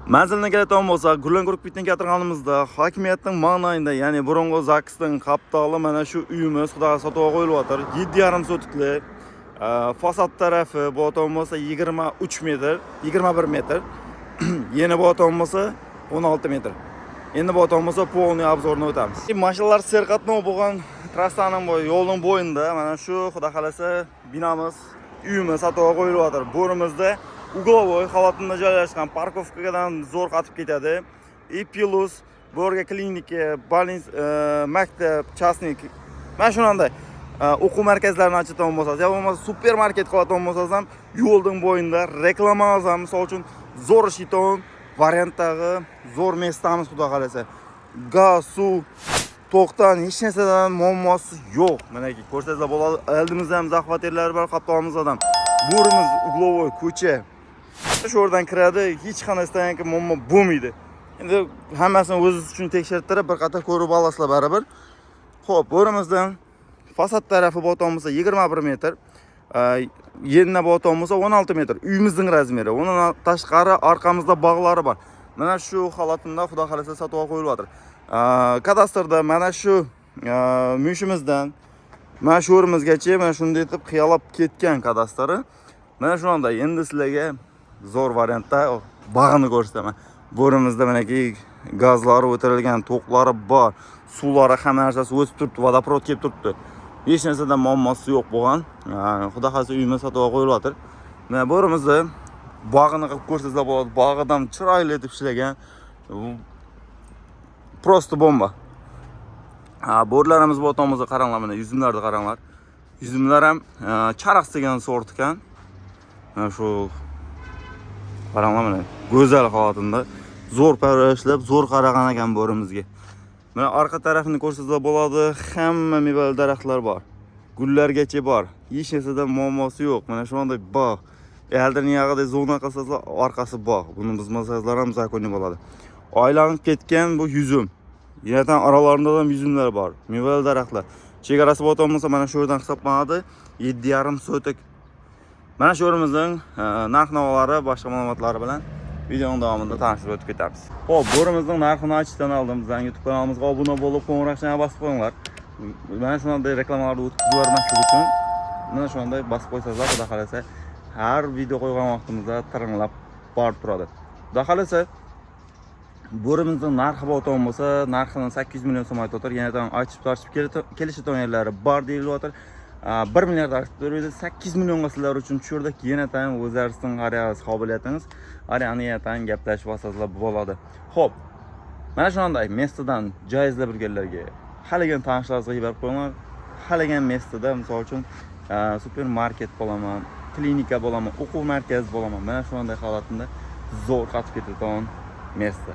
Manzilini keladigan bo'lsak, Gurlan ko'rib keltirganimizda hokimiyatning manglayida, ya'ni burungi ZAGSning qaptali mana shu uyimiz, xudo xohlasa, sotuvga qo'yilyapti. 7,5 sotikli. Fasad tarafi bo'ladigan bo'lsa 23 metr, 21 metr. Yeni bo'ladigan bo'lsa 16 metr. Endi bo'ladigan bo'lsa полный обзор ni o'tamiz. Mashinalar serqatnov bo'lgan trassaning bo'yi, yo'lning bo'yida mana shu, xudo xohlasa, binamiz, uyimiz sotuvga qo'yilyapti. Bo'rimizda угловой holatida joylashgan, парковка dan zo'r qatib ketadi. И плюс bu yerga klinika, больница, maktab, частник, mana shunday o'quv markazlarini ochadigan bo'lsangiz yo bo'lmasa supermarket qiladigan bo'lsangiz ham, yo'lning bo'yida reklamangiz ham, misol uchun, zo'r ishlaydigan variantdagi zo'r места miz, xudo xohlasa. Gaz, suv, to'qdan, hech narsadan muammosi yo'q. Manaki ko'rsangizlar bo'ladi, oldimizda ham захват yerlari bor, qaptolimizda ham. Bo'rimiz угловой ko'cha. Shu yerdan kiradi, hech qanday стоянка muammo bo'lmaydi. Endi hammasini o'zingiz uchun tekshirtirib, bir qator ko'rib olasizlar baribir. Xo'p, bo'rimizdan fasad tarafi bo'ladigan bo'lsa 21 metr. Yenna bo'ladigan bo'lsa 16 metr. Uyimizning размер i. Undan tashqari orqamizda bog'lari bor. Mana shu holatida, xudo xohlasa, sotuvga qo'yilyapti. Kadastrda mana shu muyushimizdan mana shu yerimizgacha mana shunday etib qiyalab ketgan kadastri. Mana shunday, endi sizlarga zo'r variantda bog'ini ko'rsataman. Bo'rimizda manaki gazlari o'tirilgan, to'qlari bor, suvlari, hamma narsasi o'tib turibdi, водопровод kelib turibdi. Hech narsadan muammosi yo'q bo'lgan. Xudo xohlasa, uyimiz sotuvga qo'yilyapti. Mana bo'rimizda bog'ini qilib ko'rsangizlar bo'ladi. Bog'idan chiroyli etib ishlagan. Просто bomba. Ha, bo'rlarimiz bo'ladigan bo'lsa, qaranglar, mana yuzimlarni qaranglar. Yuzimlar ham charax degan sort ekan. Mana shu, qaranglar, mana go'zal holatida zo'r parvarishlab, zo'r qaragan ekan bo'rimizga. Mana orqa tarafini ko'rsangizlar bo'ladi, hamma mevali daraxtlar bor. Gullargacha bor. Hech narsadan muammosi yo'q. Mana shunday bog'. Oldin yog'ida zona qilsangizlar, orqasi bog'. Buni buzmasangizlar ham законный bo'ladi. Aylanib ketgan bu yuzum. Yinadan aralarında ham yuzumlar bor. Mevali daraxtlar. Chegarasi bo'ladigan bo'lsa, mana shu yerdan hisoblanadi. 7,5 sotik. Mana shu yerimizning narx navolari, boshqa ma'lumotlari bilan videoning davomida tanishib o'tib ketamiz. Xo'p, bo'rimizning narxini aytishdan oldin bizning YouTube kanalimizga obuna bo'lib, qo'ng'iroqchani bosib qo'yinglar. Mana shunday reklamalarni o'tkazib yubormaslik uchun mana shunday bosib qo'ysangizlar, xudo xohlasa, har video qo'ygan vaqtimizda tiringlab borib turadi. Xudo xohlasa, bo'rimizning narxi bo'ladigan bo'lsa, narxini 800 million so'm aytyapti. Yanadan aytishib tortishib kelishadigan yerlari bor deyilyapti. 1 milliard aytib turibdi, 8 millionga sizlar uchun tushirdik. Yanadan o'zlaringizning qarayasiz, qobiliyatingiz. Arani yanadan gaplashib olsangizlar bo'ladi. Xo'p, mana shunday место dan joy izlab yurganlarga, xohlagan tanishlaringizga yuborib qo'yinglar. Xohlagan место da, misol uchun, supermarket bo'laman, klinika bo'laman, o'quv markazi bo'laman. Mana shunday holatida zo'r qatib ketadigan место.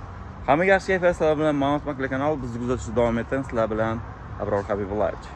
Hammaga yaxshi kayfiyat, sizlar bilan Ma'lumot kanali, bizni kuzatishda davom eting. Sizlar bilan Abror Habibullayevich.